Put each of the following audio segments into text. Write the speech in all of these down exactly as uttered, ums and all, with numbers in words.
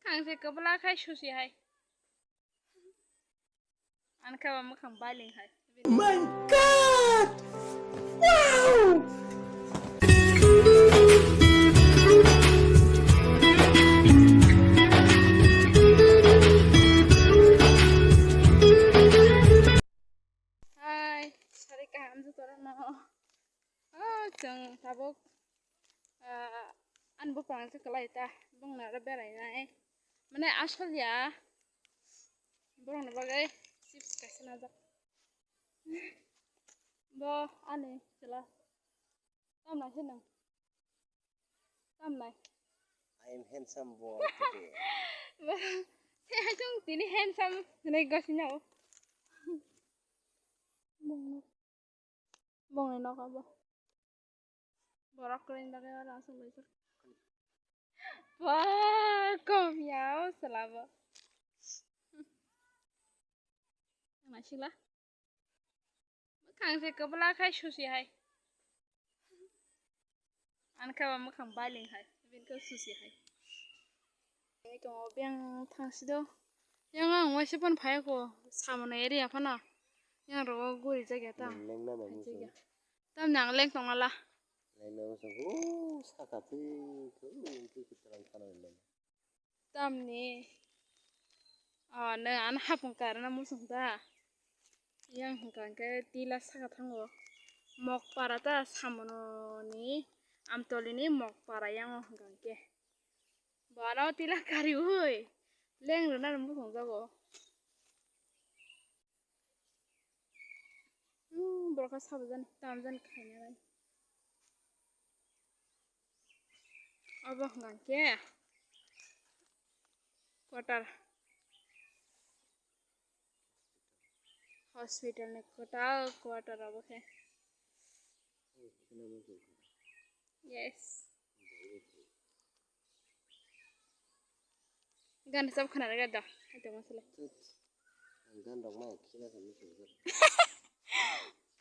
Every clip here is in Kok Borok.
Khangse kwbla khai susi hai. Ani khe bo mwkhang bailing hai. My God! Wow! Hai, sari kaham joto rok no. Oh, chwng tabuk, ah, ani buphang se kwlai ta, bongni aro berainai. Mane asol ya, borokni bagwi chips kaisa najak. Bo ani chwla. Tamnai se nwng? Tamnai? I am handsome boy today. Bo, se hai chwng tini handsome hwnwi gosi nao. Bongni, bongni nogo bo. Borok kwrwini bagwi oro aswk laijak. Ba, kom ya o chwla bo. Naisila. Mwkhang se kwbla khai susi hai. Ani khe bo mwkhang bailing hai, bini khe susi hai. Tini tongo biyang thangsi do. Yang ang waisa phano phai kho, samano area phano. Yang rogo guri jak ya ta. Lengna nang muchung. Tamni ang leng tongna la. Lengna muchung. Oh, saka twi, twi, twi, twi, twi, twi, twi, twi. Tamni, ah, nwng ano hapung karna muchung ta. Yang hwnkha hwnkhe tila saka thango. Mokpara ta samononi Amtolini Mokpara yango hwnkha hwnkhe. Bono tila kariui leng rwna muchung jago. Hmm, borok kha sabo jani, tam jani khaina bai. Obo hwnkha khe quarter. Hospital ni kwtal quarter obo khe. Yes. Gan sab khana rega da. Ato masala. Gan rok ma khina sa mi.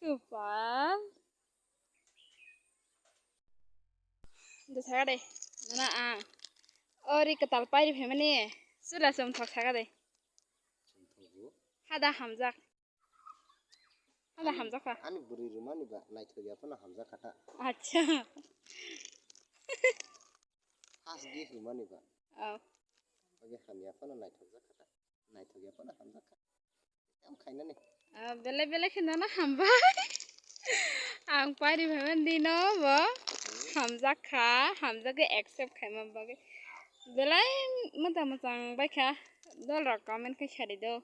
Kupal. Nda saka de. Nana ang. Ori kwtal pairi phaimani. Sula sum thok saka de. Hada hamjak. Hada hamjak kha. Ani bwrwi rwmani ba naithok ya phano hamjak kha ta. Acha. Has gi rwmani ba. Oh. Oge hamya phano naithok jak kha ta. Naithok ya phano hamjak kha. Tam khainani. Ah, belai belai khe nono hambai. Ang pairi phaimani dino bo hamjak kha, hamjak khe accept khaima bagwi. Belai mwchang mwchang bai kha, dol rok comment khe sari do.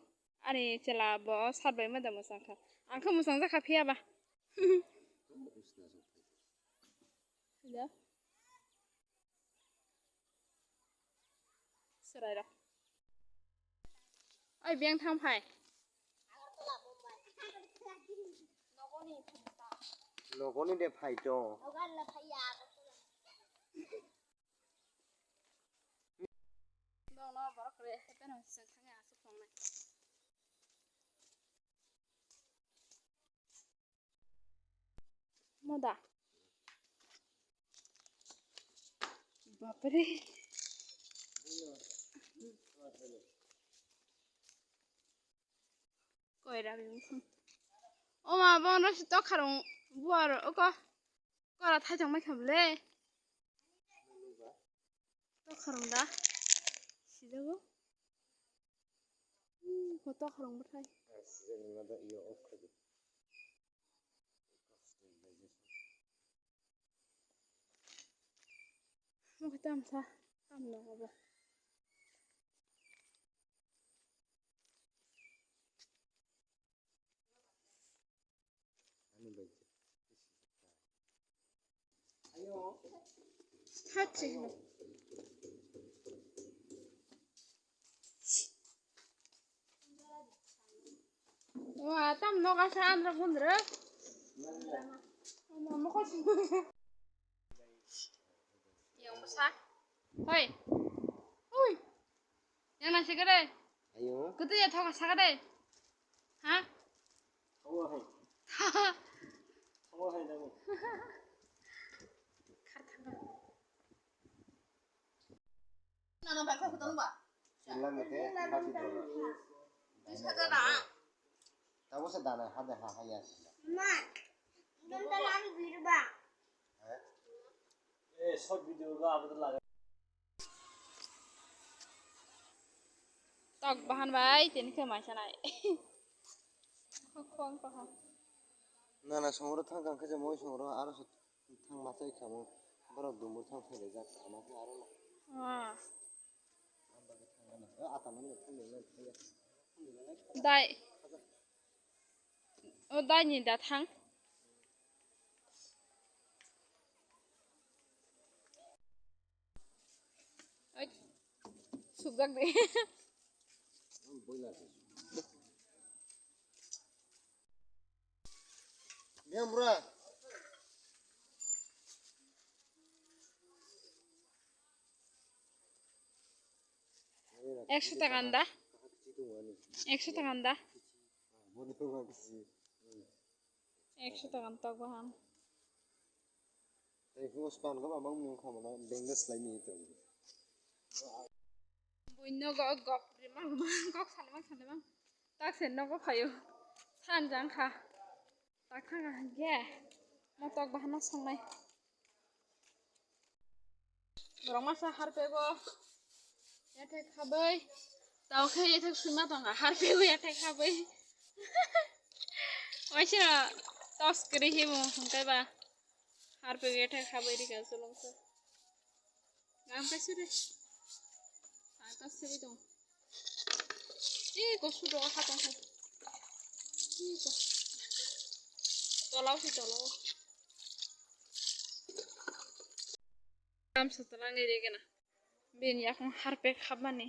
Ani chwla bo sat bai ma da mwchang kha. Ang khe mwchang jak kha phiya ba. Ya. Chwrai rok. Oi, beng thang phai. Nogoni de phai to. Nokno borok kwrwi hai phano chwng thangwi aswk tongnai. Moda. Bapre. Koira bimsong. Oma bono si tokharong buar oko. Kora thaithok mai kha bwle. Tokharong da. Sijago. Hmm, ko tokharong bwthai. Mokhe tamsa, tamno obo. Thak se hino. Wa, tam noga sa andra gundra. Mokol. Yang basa. Hoi. Hui. Yang nasi kade. Ayo. Kutu ya thoka sakade. Ha? Hawa hai. Hawa hai namu. Nana bai kho khutang ba. Tabuk se dana hade ha ha ya. Ma, don ta lan birba. Eh, short video ga abad laga. Tok bahan bai, tini khe mai sanai. Khong khong. Na, na, songro thang kang khe je moi songro aro se thang ma chai kamo. Borok dumur thang thang rejak ama khe aro na. Ah. Dai. O dai ni da thang. Ai, sukjak de. Biyang bura. Ekso taka da? Ekso taka da? Ekso taka tok bahan. Tei phungo span go abang mung khamana bengda slai ni to. Buino go gok rimang mang gok salimang salimang. Tak se nogo phaio. San jang kha. Tak thang kha hwnkhe. Mo tok bahan no songnai. Borok masa harpego. Yathai khabai. Tao khe yathai swima tongkha. Harpego yathai khabai. Waisa tos kwrwi hibo hwnkhe ba. Harpego yathai khabai rika chulungsa. Gam kaisa de. Ang ta sebai tong. Ih, ko sudo ha tong. Ih, ko. Tolao si tolao. Gam sa tolani regena. Bini yakung harpek habmani.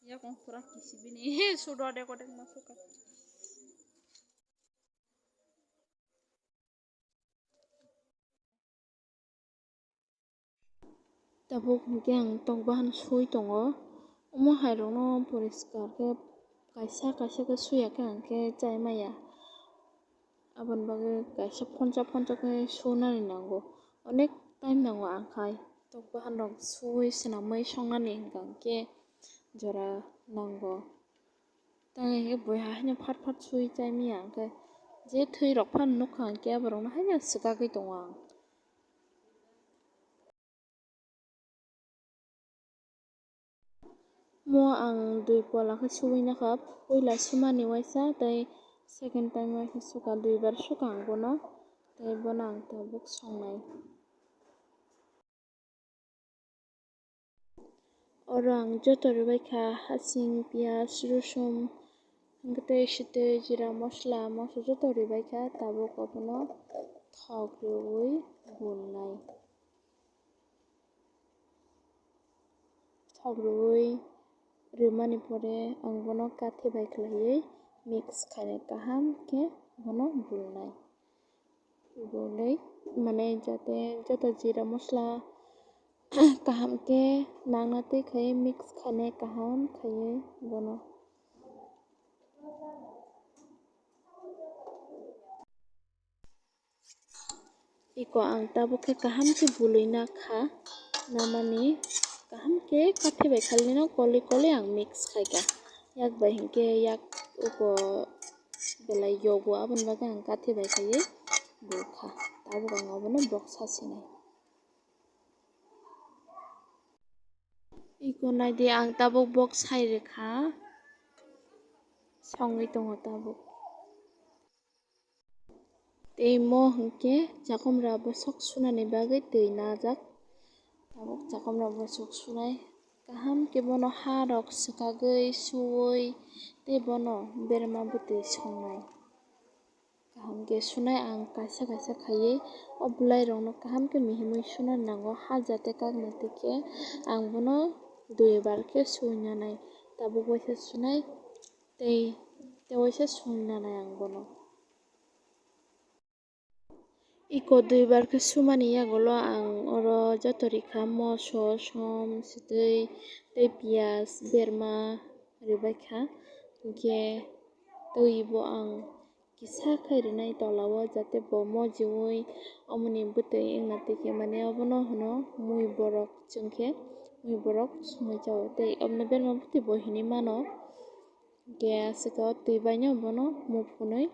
Yakung pura kisi bini. Sudo de kotek masuka. Tabuk hwnkhe ang tok bahan sui tongo. Omo hairokno poriskar khe kaisa kaisa khe suya khe ang khe chai maya. Aboni bagwi kaisa phonsa phonsa khe sunani nango. Onek time nango ang khai. Tok bahan rok sui swnamwi songnani hwnkha hwnkhe jora nango. Tang hwnkhe bui ha haino phat phat sui chai maya hwnkhe je thwi rok phano nukha hwnkhe aborokno haino swkagwi tongo ang. Mo ang dui pola khe suwi nakha, puila sumani waisa tei second time waisa suka, duibar suka ang bono, tei bono ang tabuk songnai. Oro ang joto rwbaikha hasing, piyaj, rosom, hwnkhe tei sitwi, jira, mosla, moso joto rwbaikha, tabuk obono thok rwui bulnai. Thok rwui rwmani pore ang bono kathi bai khlaiwi mix khainai, kaham khe bono bulnai. Bulwi mane jate joto jira mosla kaham khe nangna twi khai mix khainai kaham khaiwi bono. Iko ang tabuk khe kaham khe bulwi nakha, namani kaham khe kathi bai khalino kolwi kolwi ang mix khaikha. Yak bai hinkhe yak uko belai yogo, aboni bagwi ang kathi bai khaiwi bulkha. Tabuk ang abono boksa sinai. Iko naidi, ang tabuk bok sai rwkha, songwi tongo tabuk. Tei mo hwnkhe chakomra bwswk sunani bagwi twi najak. Tabuk chakomra bwswk sunai. Kaham khe bono ha rok swkagwi, suwi tei bono berma bwtwi songnai. Kaham khe sunai ang kaisa kaisa khaiwi o bwlai rokno kaham khe mihimwi suna nango, ha jate kakna twi khe ang bono duibar khe suwi nanai. Tabuk waisa sunai tei, tei waisa suwi nanai ang bono. Iko duibar khe sumani yagulo ang oro joto rikha, moso, som, swtwi tei piyaj, berma rwbaikha. Hinkhe twibo ang Kisa khai rwnai tola o, jate bo mojiui omoni bwtwi wngna twi khe, mane obono hwno mui borok, chwng khe mui borok sumui chao tei obono berma bwtwi bo hinui mano. Hwnkhe aswk o twi baino bono muk phunui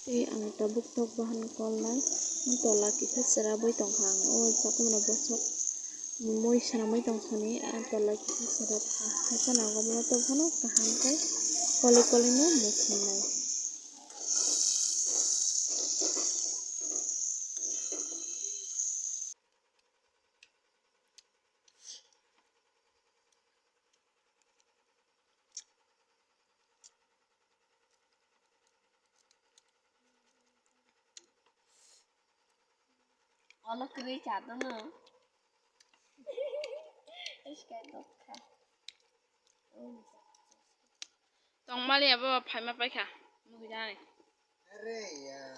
tei ang tabuk tok bahan kolnai tola kisa chwrabwi tongkha ang o chakhumno bosok mui swnamwi tongthani a tola kisa chwrapkha. Haikhe nango bono tongphano kaham khe kolwi kolwino muk phunai. Olo kwrwi cha tono. Tongmali abo phaima paikha. Mukjani. Are yaar.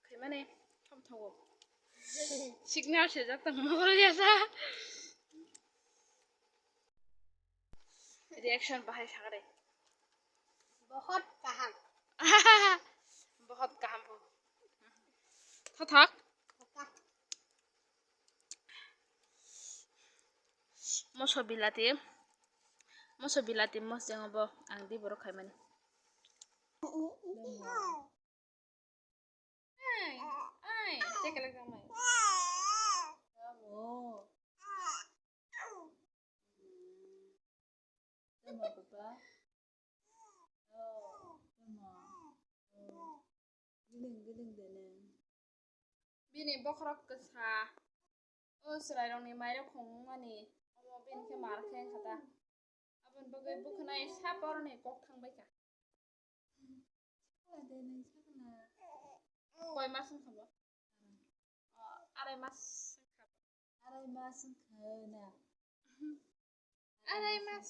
Khaimani thom thago. Signal sejak tong mobile ya sa. Reaction bahai sagre. Bahut kaham. Bahut kaham. Thothok. Moso bilati. Moso bilati mosjeng obo ang di borok khaimani. Ai, ai, chekelek tangmai. Tamo. Tamo, papa. Oh, tamo. Oh. Giling, giling de neng. Bini bokhorok kwsa. O chwrairokni mairok khongmani. Omo bini khe mar khe wngkha ta. Aboni bagwi bwkhwnai sap oroni kok thangbaikha. Koi mas wngkha bo? O, arai mas wngkha bo. Arai mas wngkha na. Arai mas.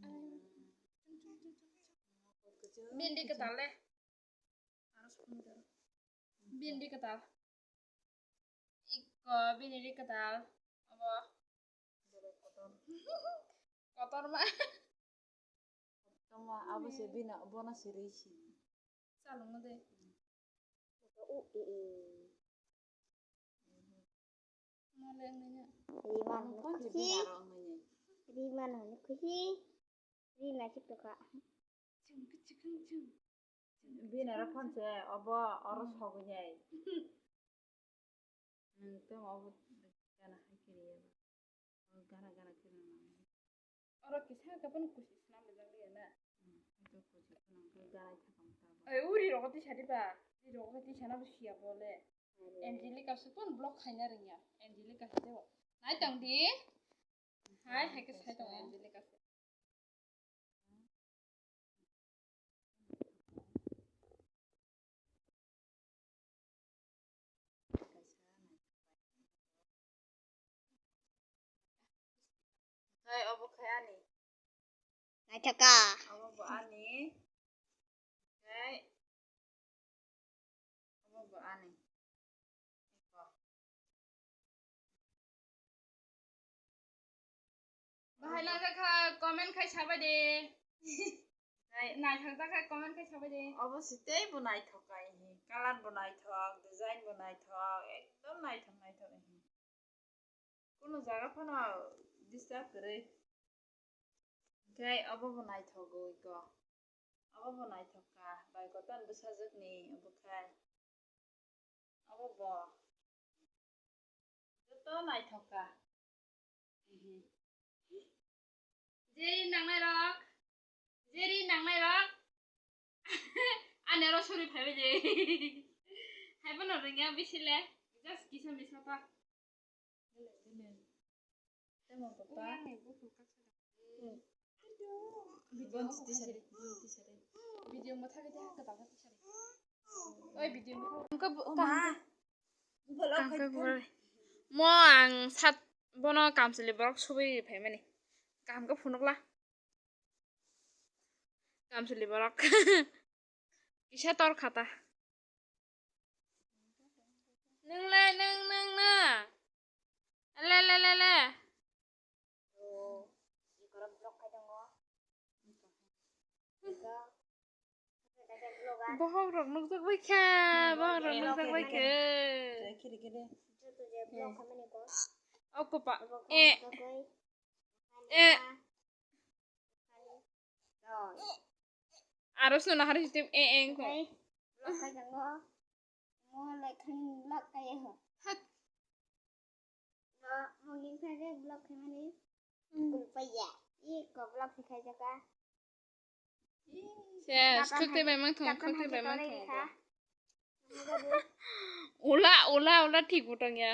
Arai mas. Bini kwtal le. Bini kwtal. Ikko bini ri kwtal. Abo. Kotor. Kotorma. Kotorma, abo se bini, bono se ri si. Salongo de. O, e, e. Mole wngmani. Ri mano hwnwi khusi. Ri mano hwnwi khusi. Ri naisik tokha. Bini oro phone se obo oro sogwi nai. Nwng tei obo gana hai kiriya. Gana gana kiriya. Oro kisa kapan kusi swnam rijak liya na. Haitor kusi swnam khe gana thakam ta. Ai uri rogo tisa diba. Uri rogo tisa na bo siya bole. Angelica se phone block khaina rwngya. Angelica se debo. Nai tong di. Hai hai khe sai tong Angelica se. Khai obo khai ani. Naithok kha. Obo bo ani. Khai obo bo ani. Eko. Bahai nangkha kha comment khai sabai de. Nai-, naithok jak kha comment khai sabai de. Obo se tei bo naithok kai hi. Color bo naithok, design bo naithok, ekdom naithok naithok hi. Kunu jaga phano disturb kwrwi. Hwnkhe obo bo naithogwi kho. Abo bo naithok kha, bai kotor bwsajwkni bwkhai. Abo bo. Joto naithok kha. Jeri nangnai rok. Jeri nangnai rok. Ani oro suri phaibai je. Haibo no rwngya bisile. Just kisa misa ta. Tamo papa. Video. Video mo thagwi de hakhe baba tisari. Oi video mo thagwi. Mo ang sat bono kamchwlwi borok subui phaimani. Kaham khe phunukla. Kamchwlwi borok. Kisa tor khata. Nung le, nung, nung, nung. Le, le, le, le. Bohok rok nukjak bai kha, bohok rok nukjak bai kha. Kiri, kiri. O kopa. Eh. Eh. Aro swnamna hari system e eng ko. Hai, block khai jango. Mo lai khan block khai ho. Hat. Mo, mo gin khai je block khai mani. Hmm. Kulpaya. I ko block khai jaka. Ses, khakte bai mang thong, khakte bai mang thong. Ula, ula, ula thik butang ya.